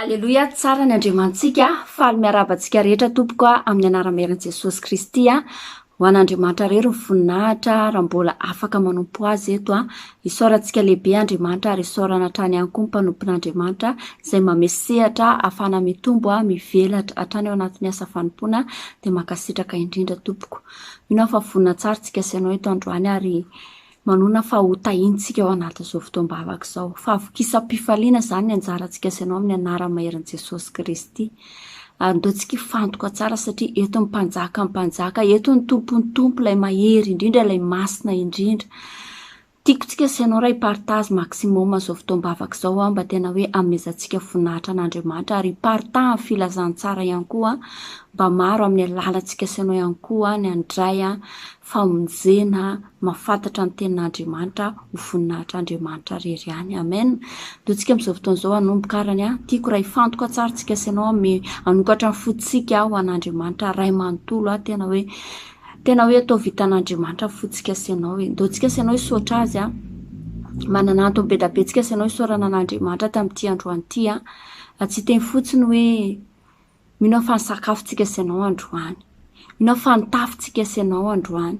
Aleloia, tsara ny Andriamanitsika, faly miarahaba antsika rehetra tompoko a, amin'ny anaram-berin'i Jesosy Kristy a, ho an'Andriamanitra irery ny voninahitra raha mbola afaka manompo Azy eto a, isaorantsika lehibe Andriamanitra ary isaorana hatrany ihany koa ny mpanompon'Andriamanitra izay mamehy sehatra ahafahana mitombo a, mivelatra hatrany ao anatin'ny asa fanompoana dia mankasitraka indrindra tompoko. Mino aho fa vonona tsara tsika sy ianao eto androany ary Manoana fa ho tahintsika ao anatin'izao fotoam-bavaka izao. Fahavokisam-pifaliana izany ny anjarantsika sy ianao amin'ny anaran'ny maherin'i Jesosy Kristy. Ary ndao tsika hifantoka tsara satria eto ny Mpanjakan'ny mpanjaka, eto ny Tompon'ny tompo, ilay mahery indrindra, ilay masina indrindra. Tiako tsika sy ianao raha hi-partage maximum an'izao fotoam-bavaka izao mba tena hoe hanomezantsika voninahitra an'Andriamanitra ary hiparitahan'ny filazantsara ihany koa mba maro amin'ny alalantsika sy ianao ihany koa ny handray famonjena mahafantatra ny tenin'Andriamanitra ho voninahitr'Andriamanitra rery ihany. Amen. Ndao tsika amin'izao fotoana izao hanomboka arany a. Tiako raha hifantoka tsara tsika sy ianao ame hanokatra ny fontsika ho an'Andriamanitra Ray manontolo a. Tena hoe tena hoe atao vitan'Andriamanitra ny fontsika sy ianao e. Ndao tsika sy ianao hisaotra azy a. Manana antony be da be tsika sy ianao hisaorana an'Andriamanitra tamin'ity androany ity a. Tsy hiteny fotsiny hoe Mino aho fa ny sakafontsika sy ianao androany. Mino aho fa ny tafintsika sy ianao androany.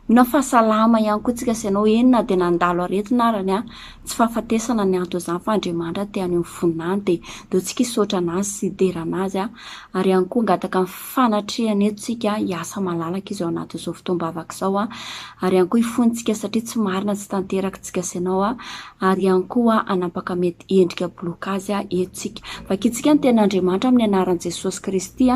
Mino aho fa salama ihany koa tsika sy ianao, eny na dia nandalo aretina arany an, tsy fahafatesana ny anton'izany fa Andriamanitra te haneho ny voninahiny dia ndao tsika hisaotra an'Azy sy hidera an'Azy an, ary ihany koa hangataka ny fanatrehany eto tsika hiasa malalaka Izy ao anatin'izao fotoam-bavaka izao an, ary ihany koa hifona tsika satria tsy marina tsy tanteraka tsika sy ianao an, ary ihany koa hanapaka mety endrika blocage eto tsika. Vakintsika ny tenin'Andriamanitra amin'ny anaran'i Jesosy Kristy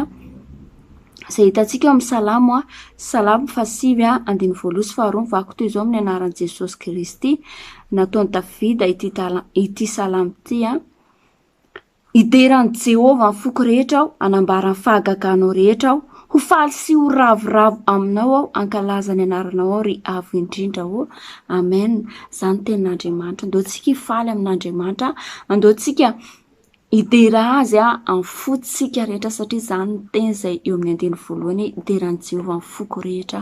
izay hitantsika ao amin'ny Salamo, Salamo fahasivy andininy voalohany sy faharoa mivaky toy izao amin'ny anaran'i Jesosy Kristy. Nataon'i Davida ity ity salamo ity. Hidera an'i Jehovah amin'ny foko rehetra aho, hanambara ny fahagaganao rehetra aho. Ho faly sy ho ravoravo aminao aho, hankalaza ny anaranao aho, ry Avo Indrindra ô. Amen. Izany ny tenin'Andriamanitra. Andao tsika hifaly amin'Andriamanitra. Andao tsika hidera Azy amin'ny fontsika rehetra, satria izany ny teny izay eo amin'ny andininy voalohany hoe, hidera an'i Jehovah amin'ny foko rehetra.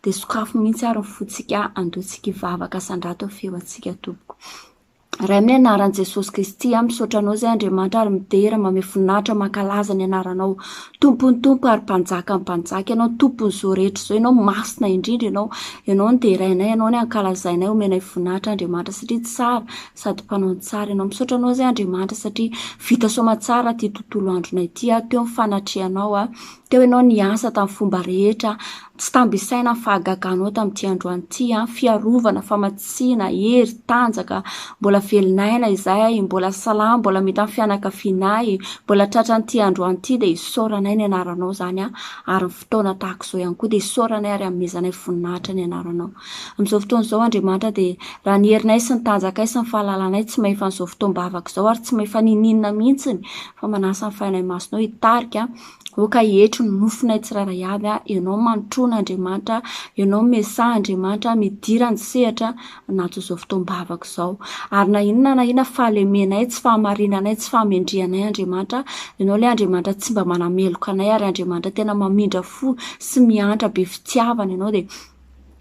Dia sokafy mihitsy ary ny fontsika, andao tsika hivavaka, asandrato ny feo antsika tompoko. Ray amin'ny anaran'i Jesosy Kristy aho misaotra anao izay Andriamanitra ary midera mamehy voninahitra mankalaza ny anaranao. Tompon'ny Tompo ary Mpanjakan'ny mpanjaka ianao, Tompon'izao rehetra izao ianao, masina indrindra ianao. Ianao no derainay, ianao no ankalazainay, omenay voninahitra Andriamanitra satria tsara sady mpanao ny tsara ianao. Misaotra anao izay Andriamanitra satria vita soamatsara ity tontolo andronay ity aho, teo ny fanatrehanao aho, teo ianao niasa tamin'ny fomba rehetra. Tsy tambo isaina ny fahagaganao tamin'ity androany ity an, fiarovana, famatsiana, hery, tanjaka, mbola velon'aina izahay, mbola salama, mbola mita ny fianakavianay, mbola tratran'ity androany ity dia isaoranay ny anaranao izany an, ary ny fotoana tahaka izao ihany koa dia isaoranay ary anomezanay voninahitra ny anaranao. Amin'izao fotoana izao Andriamanitra dia raha ny herinay sy ny tanjakay sy ny fahalalanay tsy mahefa an'izao fotoam-bavaka izao ary tsy mahefa niniana mihitsiny fa manasa ny Fanahy Masinao hitarika Aoka hietry ny nofonay tsirairay avy aho, Ianao manotrona Andriamanitra, Ianao Mesaha Andriamanitra, midira ny sehatra anatin'izao fotoam-bavaka izao. Ary na inona na inona fahalemenay, tsy fahamarinanay, tsy fahamendrehanay Andriamanitra, Ianao ilay Andriamanitra tsy mba manameloka anay ary Andriamanitra tena mamindra fo sy miantra be fitiavana Ianao dia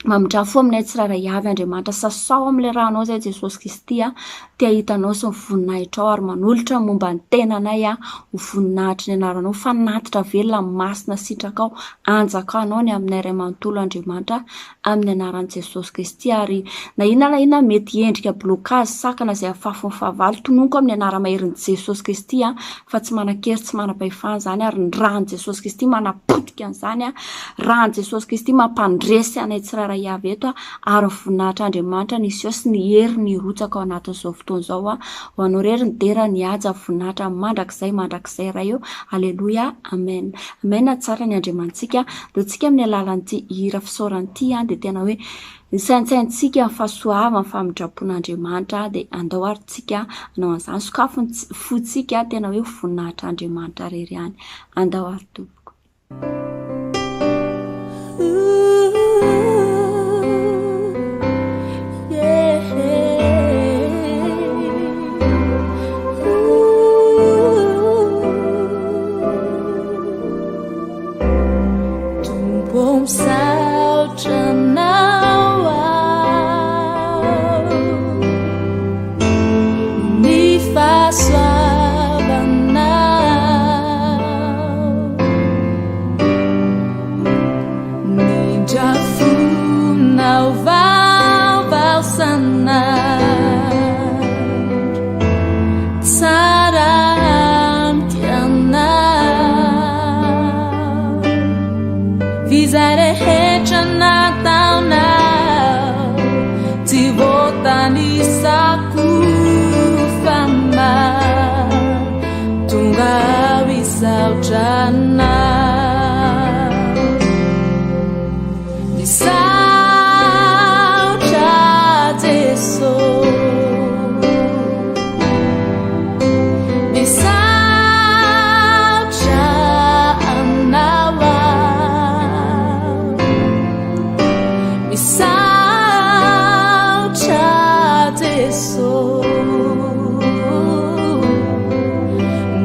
Mamindrà fo aminay tsirairay avy Andriamanitra, sasao amin'ilay ranao izay Jesosy Kristy a, te hahita Anao sy ny voninahitrao ary manolotra ny momba ny tenanay a, ho voninahitry ny anaranao, fanatitra velona masina sitrakao, anjakanao ny aminay Ray manontolo Andriamanitra, amin'ny anaran'i Jesosy Kristy ary na inona na inona mety endrika blocage, sakana izay afafin'ny fahavalo, tononiko amin'ny anara-maherin'i Jesosy Kristy a, fa tsy manan-kery tsy manam-pahefana izany ary ny ran'i Jesosy Kristy manapotika an'izany, ran'i Jesosy Kristy mampandresy anay tsirairay avy eto ary ny voninahitr'Andriamanitra ny hiseho sy ny heriny hirotsaka ao anatin'izao fotoana izao ho anao irery ny dera ny haja ny voninahitra mandrakizay mandrakizay Ray o Aleloia Amen Amen tsara ny Andriamanitsika ndao tsika amin'ny alalan'ity hira fisaorana ity dia tena hoe Ny saintsaintsika, ny fahasoavany, ny famindram-pon'Andriamanitra, dia andao ary tsika hanao an'izany. Sokafy ny fontsika, tena hoe ho voninahitr'Andriamanitra irery ihany. Andao ary tompoko. Tompo misaotra anao aho ny fahasoavanao. Izay rehetra nataonao tsy voatanisako fa mahatonga ahy hisaotra anao. Misaotra Jeso. Misaotra anao aho. Misaotra Jeso.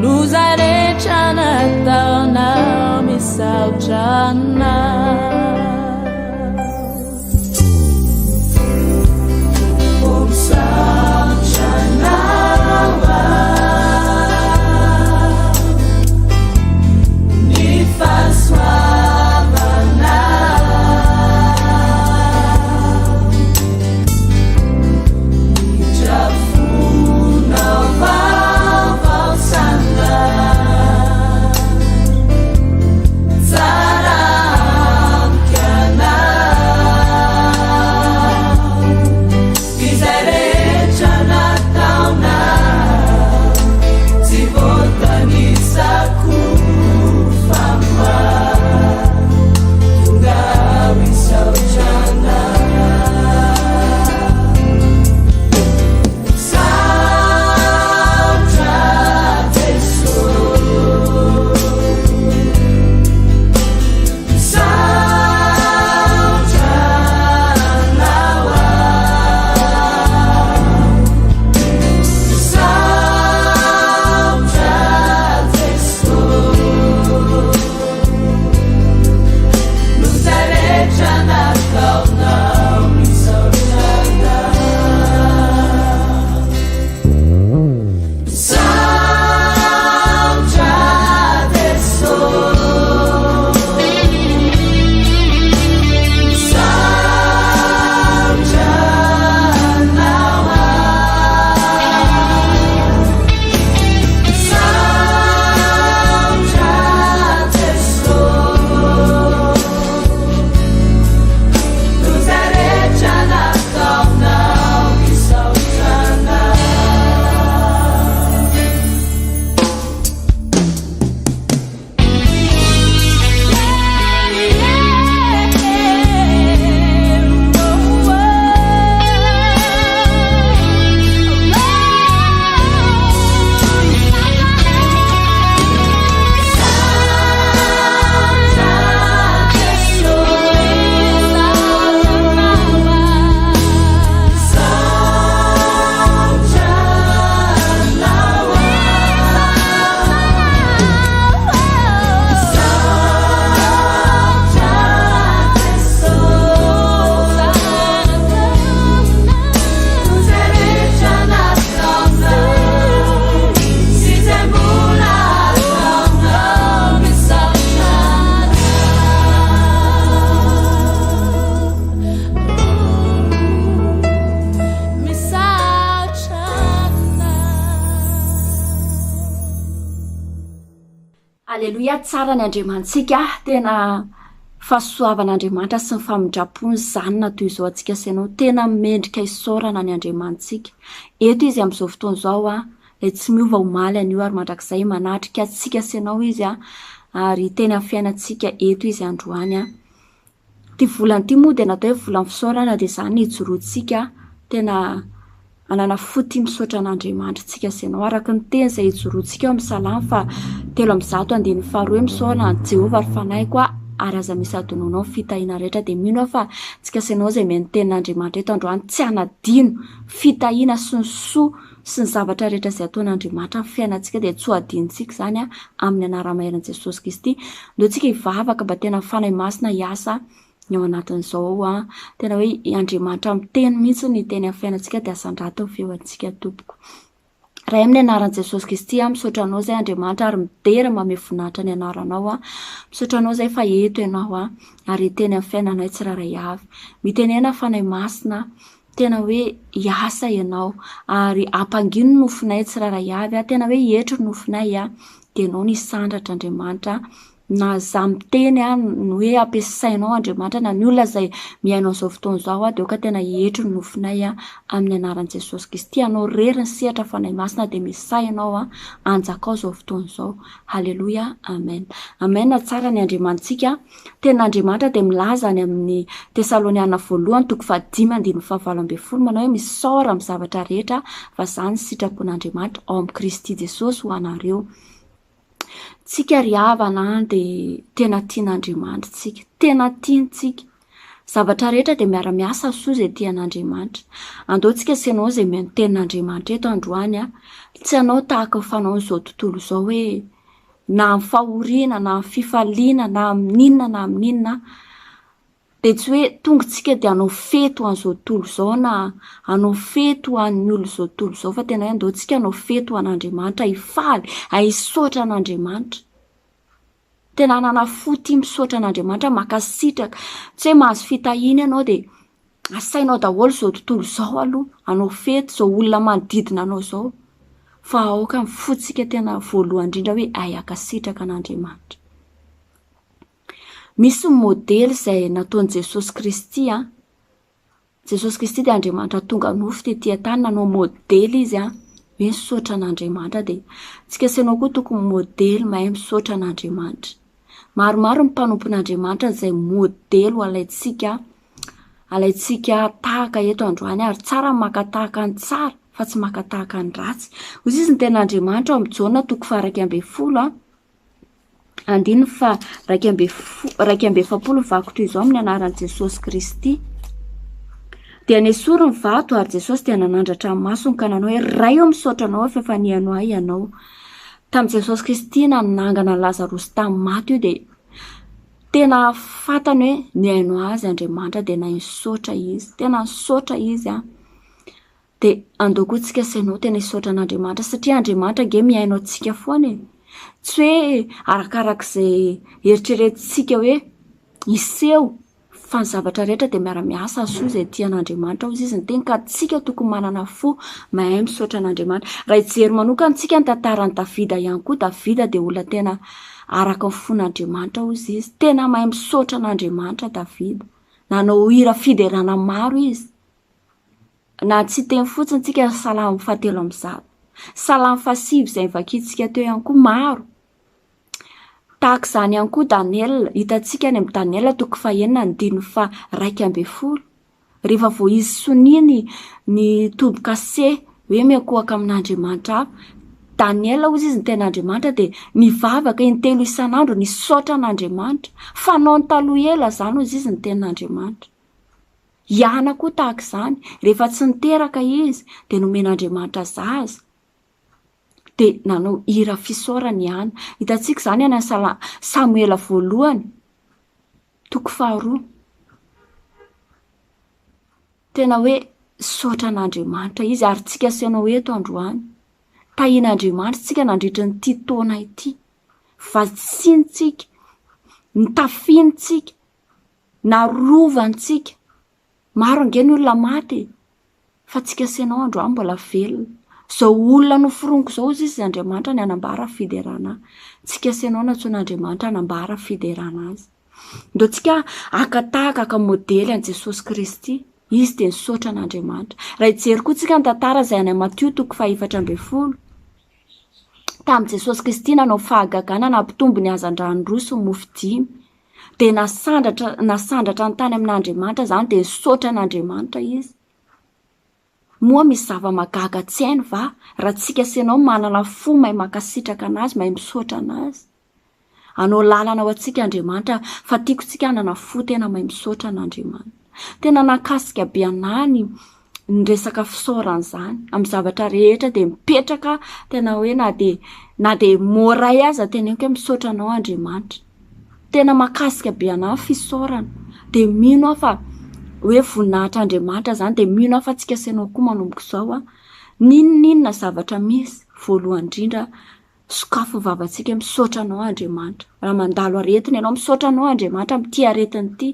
Noho izay rehetra nataonao, misaotra anao. Aleloia tsara ny Andriamanitsika tena fahasoavan'Andriamanitra sy ny famindrampony izany na toy izao antsika sy ianao tena mendrika isaorana ny Andriamanitsika eto izy amin'izao fotoana izao a ilay tsy miova omaly anio ary mandrakizay manatrika antsika sy ianao izy a ary hiteny amin'ny fiainantsika eto izy androany a Ity volana ity moa dia natao hoe volan'ny fisaorana dia izany no ijoroantsika tena hanana fo tia misaotra an'Andriamanitra isika sy ianao. Araka ny teny izay ijoroantsika ao amin'ny Salamo faha 303 andininy faharoa hoe misaora an'i Jehovah ry fanahiko aho ary aza misy hadinoinao ny fitahiana rehetra dia mino aho fa tsika sy ianao izay mihaino ny tenin'Andriamanitra eto androany tsy hanadino fitahiana sy ny soa sy ny zavatra rehetra izay ataon'Andriamanitra amin'ny fiainantsika dia tsy ho adinontsika izany amin'ny anara-maherin'i Jesosy Kristy. Ndao tsika hivavaka mba tena ny Fanahy Masina hiasa ny ao anatin'izao an. Tena hoe Andriamanitra miteny mihitsy ny teny amin'ny fiainantsika dia asandrato ny feo antsika tompoko. Ray amin'ny anaran'i Jesosy Kristy aho misaotra anao izay Andriamanitra ary midera mamehy voninahitra ny anaranao aho. Misaotra anao izay fa eto ianao aho ary hiteny amin'ny fiainanay tsirairay avy. Mitenena Fanahy Masina Tena hoe hiasa ianao ary ampangino ny nofinay tsirairay avy, tena hoe hietry ny nofinay dia ianao no hisandratra Andriamanitra. Na za miteny an, ny hoe ampiasainao Andriamanitra na ny olona izay mihaino an'izao fotoana izao an, dia aoka tena hietry ny nofinay an, amin'ny anaran'i Jesosy Kristy. Anao irery ny sehatra Fanahy Masina dia misaha ianao an, anjakao izao fotoana izao. Haleloia, amen. Amen, tsara ny Andriamanitsika. Tenin'Andriamanitra dia milaza any amin'ny Tesaloniana voalohany toko fahadimy andininy fahavalo ambin'ny folo manao hoe misaora amin'ny zavatra rehetra fa izany ny sitrapon'Andriamanitra ao amin'i Kristy Jesosy ho anareo. Tsika ry havana an dia tena tian'Andriamanitra tsika, tena tiany tsika. Zavatra rehetra dia miara-miasa soa izay tian'Andriamanitra. Andao tsika sy ianao izay mihaino tenin'Andriamanitra eto androany an, tsy hanao tahaka ny fanaon'izao tontolo izao hoe na amin'ny fahoriana na amin'ny fifaliana na amin'inona na amin'inona Dia tsy hoe tonga isika dia hanao fety ho an'izao tontolo izao na hanao fety ho an'ny olon'izao tontolo izao fa tena hoe andao tsika hanao fety ho an'Andriamanitra, hifaly, hisaotra an'Andriamanitra. Tena hanana fo tia misaotra an'Andriamanitra, mankasitraka. Tsy hoe mahazo fitahiana ianao dia asainao daholo izao tontolo izao aloha hanao fety, izao olona manodidina anao izao. Fa aoka ny fontsika tena voalohany indrindra hoe hay hankasitraka an'Andriamanitra. Misy ny modely izay nataon'i Jesosy Kristy an. Jesosy Kristy dia Andriamanitra tonga nofo tety an-tany, nanao modely izy an, hoe nisaotra an'Andriamanitra dia tsika sy ianao koa tokony modely mahay misaotra an'Andriamanitra. Maromaro ny mpanompon'Andriamanitra izay modely ho alaintsika alaintsika tahaka eto androany ary tsara ny maka tahaka ny tsara fa tsy maka tahaka ny ratsy. Hoy izy ny tenin'Andriamanitra ao amin'ny Jaona toko faha 11 an. Andininy faha 41 vaky toy izao amin'ny anaran'i Jesosy Kristy. Dia nesory ny vato ary Jesosy dia nanandratra ny masony ka nanao hoe Ray ô misaotra anao aho fa efa nihaino ahy ianao. Tamin'i Jesosy Kristy nanangana an'i Lazarosy tamin'ny maty io dia tena fantany hoe nihaino azy Andriamanitra dia nahay nisaotra izy. Tena nisaotra izy an. Dia andao koa tsika sainao tena hisaotra an'Andriamanitra satria Andriamanitra ange mihaino antsika foana e. Tsy hoe arakarak'izay eritreretintsika hoe hiseho fa ny zavatra rehetra dia miara-miasa hahasoa izay tia an'Andriamanitra hozy izy niteny ka tsika tokony manana fo mahay misaotra an'Andriamanitra. Raha hijery manokana tsika ny tantaran'i Davida ihany koa, Davida dia olona tena araka ny fon'Andriamanitra hozy izy. Tena mahay misaotra an'Andriamanitra Davida. Nanao hira fiderana maro izy. Na tsy hiteny fotsiny tsika ny salamo fahatelo 103. Salamo fahasivy izay novakintsika teo ihany koa maro. Tahaka izany ihany koa Daniela, hitantsika any amin'ny Daniela toko fahenina andininy faha 11. Rehefa voahizy sonia ny ny tombo-kase hoe miankohoka amin'Andriamanitra hafa, Daniela hozy izy ny tenin'Andriamanitra dia nivavaka intelo isan'andro nisaotra an'Andriamanitra. Fanaony taloha ela izany hozy izy ny tenin'Andriamanitra. I Ana koa tahaka izany, rehefa tsy niteraka izy dia nomen'Andriamanitra zaza, dia nanao hira fisaorana i Ana. Hitantsika izany any amin'ny Samoela voalohany, toko faharoa. Tena hoe misaotra an'Andriamanitra izy ary tsika asainao eto androany. Tahian'Andriamanitra tsika nandritra an'ity taona ity. Vatsiantsika, nitafiantsika, Narovantsika. Maro ange ny olona maty e! Fa tsika sy ianao androany mbola velona. Izao olona noforoniko izao hozy izy Andriamanitra ny hanambara fiderana ahy. Tsika sy ianao nantsoin'Andriamanitra hanambara fiderana azy. Ndao tsika haka tahaka, haka modely an'i Jesosy Kristy. Izy dia nisaotra an'Andriamanitra. Raha hijery koa tsika ny tantara izay any Matio toko faha 14. Tamin'i Jesosy Kristy nanao fahagagana nampitombo ny hazandrano roa sy ny mofo dimy. Dia nasandratra nasandratra ny tany amin'Andriamanitra izany dia nisaotra an'Andriamanitra izy. Moa misy zava-mahagaga tsy hainy va raha tsika sy ianao manana fo mahay mankasitraka an'Azy, mahay misaotra an'Azy? Hanao lalana ho antsika Andriamanitra fa tiako tsika hanana fo tena mahay misaotra an'Andriamanitra. Tena nahakasika be anah ny ny resaka fisaorana izany. Amin'ny zavatra rehetra dia mipetraka tena hoe na dia na dia mot iray aza teneniko hoe misaotra anao Andriamanitra. Tena mahakasika be anah ny fisaorana. Dia mino aho fa hoe voninahitr'Andriamanitra izany dia mino aho fa tsika sy ianao koa manomboka izao an, n'inon'inona zavatra misy, voalohany indrindra sokafy ny vavantsika hoe misaotra anao Andriamanitra. Raha mandalo aretina ianao, misaotra anao Andriamanitra amin'ity aretina ity.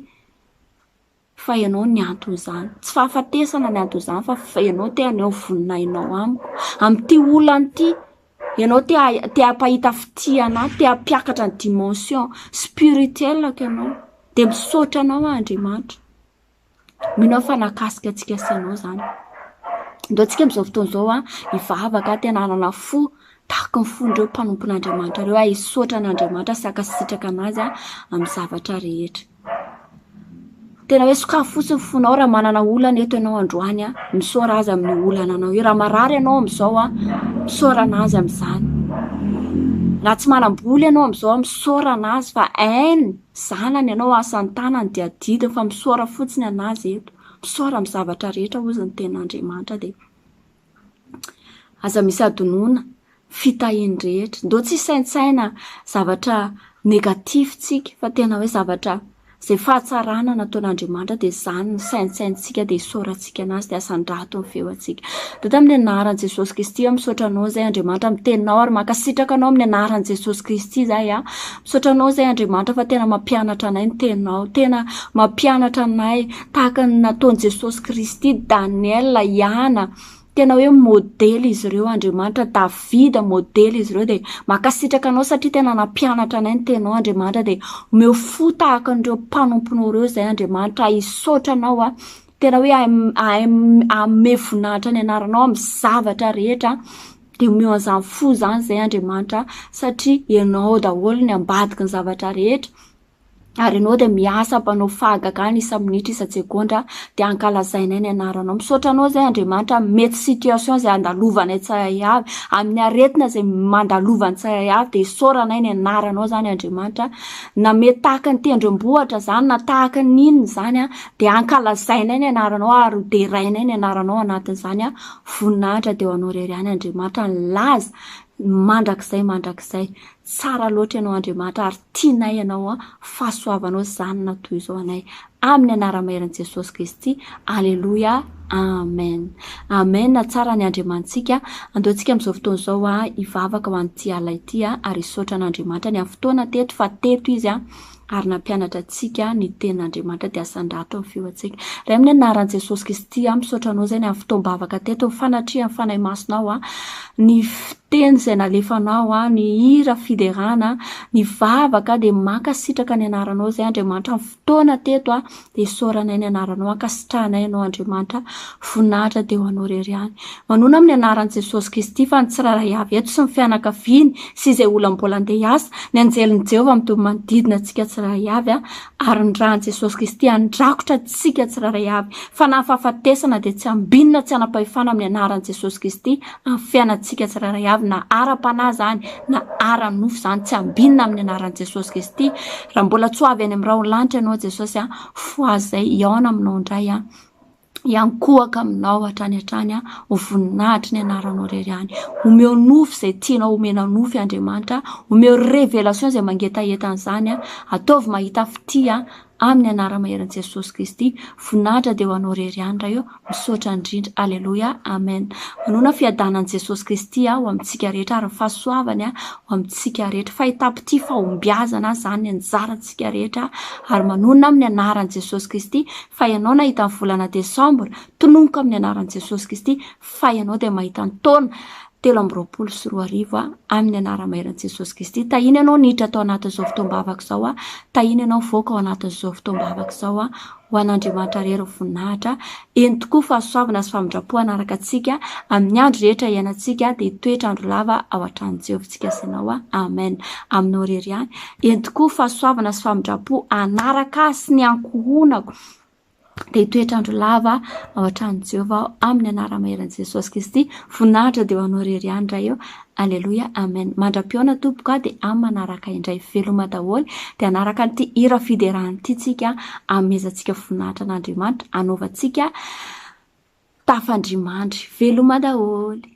Fa ianao ny anton'izany. Tsy fahafatesana ny anton'izany fa ianao te haneho ny voninahinao amiko. Amin'ity olana ity. Ianao te te hampahita fitia anah, te hampiakatra ny dimension spirituelle-ko Ianao. Dia misaotra Anao aho Andriamanitra. Mino aho fa nahakasika antsika sy ianao izany. Ndao tsika amin'izao fotoana izao a, hivavaka, tena hanana fo tahaka ny fon'ireo mpanompon'Andriamanitra ireo, hisaotra an'Andriamanitra sy hankasitraka an'Azy amin'ny zavatra rehetra. Tena hoe sokafy fotsiny ny fonao raha manana olana eto ianao androany a, misaora Azy amin'io olana anao io. Raha marary ianao amin'izao a, misaora an'Azy amin'izany. Raha tsy manam-bola ianao amin'izao, misaora an'Azy fa hainy. Zanany ianao asan'ny tanany dia adidiny fa misaora fotsiny anazy eto, misaora amin'ny zavatra rehetra hozy ny tenin'Andriamanitra dia aza misy adinoina fitahiany rehetra, ndao tsy hisaintsaina zavatra negatif tsika fa tena hoe zavatra izay fahatsarana nataon'Andriamanitra dia izany no saintsaintsika dia isaorantsika anazy dia asandrato ny feo antsika. Dada amin'ny anaran'i Jesosy Kristy aho misaotra anao izay Andriamanitra amin'ny teninao ary mankasitraka anao amin'ny anaran'i Jesosy Kristy izay aho. Misaotra anao izay Andriamanitra fa tena mampianatra anay ny teninao. Tena mampianatra anay tahaka ny nataon'i Jesosy Kristy, Daniel, Iana. Tena hoe modely izy ireo Andriamanitra, Davida modely izy ireo dia mankasitraka anao satria tena nampianatra anay ny teninao Andriamanitra dia omeo fo tahaka an'ireo mpanomponao ireo izay Andriamanitra hisaotra anao aho. Tena hoe hanome voninahitra ny anaranao amin'ny zavatra rehetra dia omeo an'izany fo izany izay Andriamanitra satria ianao daholo ny ambadiky ny zavatra rehetra ary ianao dia miasa mpanao fahagagana isa-minitra isa-tsegondra dia ankalazainay ny anaranao. Misaotra anao izay Andriamanitra amin'ny mety situation izay andalovanay tsirairay avy, amin'ny aretina izay mandalovan'ny tsirairay avy dia isaoranay ny anaranao izany Andriamanitra. Na mety tahaka ny tendrombohitra izany na tahaka ny inona izany Dia hankalazainay ny anaranao ary ho derainay ny anaranao anatin'izany a, voninahitra dia ho anao irery ihany Andriamanitra, ny laza mandrakizay mandrakizay. Tsara loatra ianao Andriamanitra ary tianay ianao a, fahasoavanao izany na toy izao anay. Amin'ny anara-maherin'i Jesosy Kristy. Aleloia. Amen. Amen. Tsara ny Andriamanitsika. Andao tsika amin'izao fotoana izao a, hivavaka ho an'ity alina ity a, ary hisaotra an'Andriamanitra ny amin'ny fotoana teto fa teto izy a. ary nampianatra antsika ny tenin'Andriamanitra dia asandrato ny feo antsika. Ray amin'ny anaran'i Jesosy Kristy aho misaotra anao izay ny amin'ny fotoam-bavaka teto ny fanatrehan'ny Fanahy Masinao aho, ny fiteny izay nalefanao aho, ny hira fiderana, ny vavaka dia mankasitraka ny anaranao izay Andriamanitra amin'ny fotoana teto aho dia isaoranay ny anaranao, ankasitrahanay ianao Andriamanitra, voninahitra dia ho anao irery ihany. Manona amin'ny anaran'i Jesosy Kristy fa ny tsirairay avy eto sy ny fianakaviany sy izay olona mbola andeha hiasa, ny anjelin'i Jehovah mitoby manodidina antsika tsirairay avy ary ny ran'i Jesosy Kristy handrakotra antsika tsirairay avy. Fa na ny fahafatesana dia tsy ambinina tsy hanam-pahefana amin'ny anaran'i Jesosy Kristy amin'ny fiainantsika tsirairay avy na ara-panahy izany na ara-nofo izany tsy ambinina amin'ny anaran'i Jesosy Kristy. Raha mbola tsy ho avy any amin'ny rahon'ny lanitra ianao Jesosy a, fohazo izay hihaona aminao indray aho. Hiankohoka aminao hatrany hatrany aho, ho voninahitry ny anaranao irery ihany. Omeo nofy izay tianao omena nofy Andriamanitra, omeo révélation izay mangetaheta an'izany aho. Ataovy mahita fitia aho amin'ny anara-maherin'i Jesosy Kristy. Voninahitra dia ho anao irery ihany Ray ô. Misaotra indrindra. Aleloia. Amen. Manoana fiadanan'i Jesosy Kristy aho ho amintsika rehetra ary ny fahasoavany ho amintsika rehetra. Fahitam-pitia fahombiazana izany ny anjarantsika rehetra ary manonona amin'ny anaran'i Jesosy Kristy fa ianao nahita ny volana desambra, tononiko amin'ny anaran'i Jesosy Kristy fa ianao dia mahita ny taona 2023 amin'ny anara-maherin'i Jesosy Kristy. Tahina ianao niditra tao anatin'izao fotoam-bavaka izao, tahina ianao nivoaka ao anatin'izao fotoam-bavaka izao. Ho an'Andriamanitra irery ny voninahitra. Eny tokoa, fahasoavana sy famindram-po hanaraka antsika amin'ny andro rehetra iainantsika, dia hitoetra andro lava ao an-tranon'i Jehovah isika sy ianao. Amen. Aminao irery ihany. Eny tokoa, fahasoavana sy famindram-po hanaraka ahy sy ny ankohonako, dia hitoetra andro lava ao an-tranon'i Jehovah aho, amin'ny anara-maherin'i Jesosy Kristy. Voninahitra dia ho anao irery ihany, Ray ô. Aleloia Amen mandra-pihaona tompoko a dia amin'ny manaraka indray veloma daholo dia hanaraka an'ity hira fiderana ity tsika hanomezantsika voninahitra an'Andriamanitra hanaovantsika tafandrimandry veloma daholo.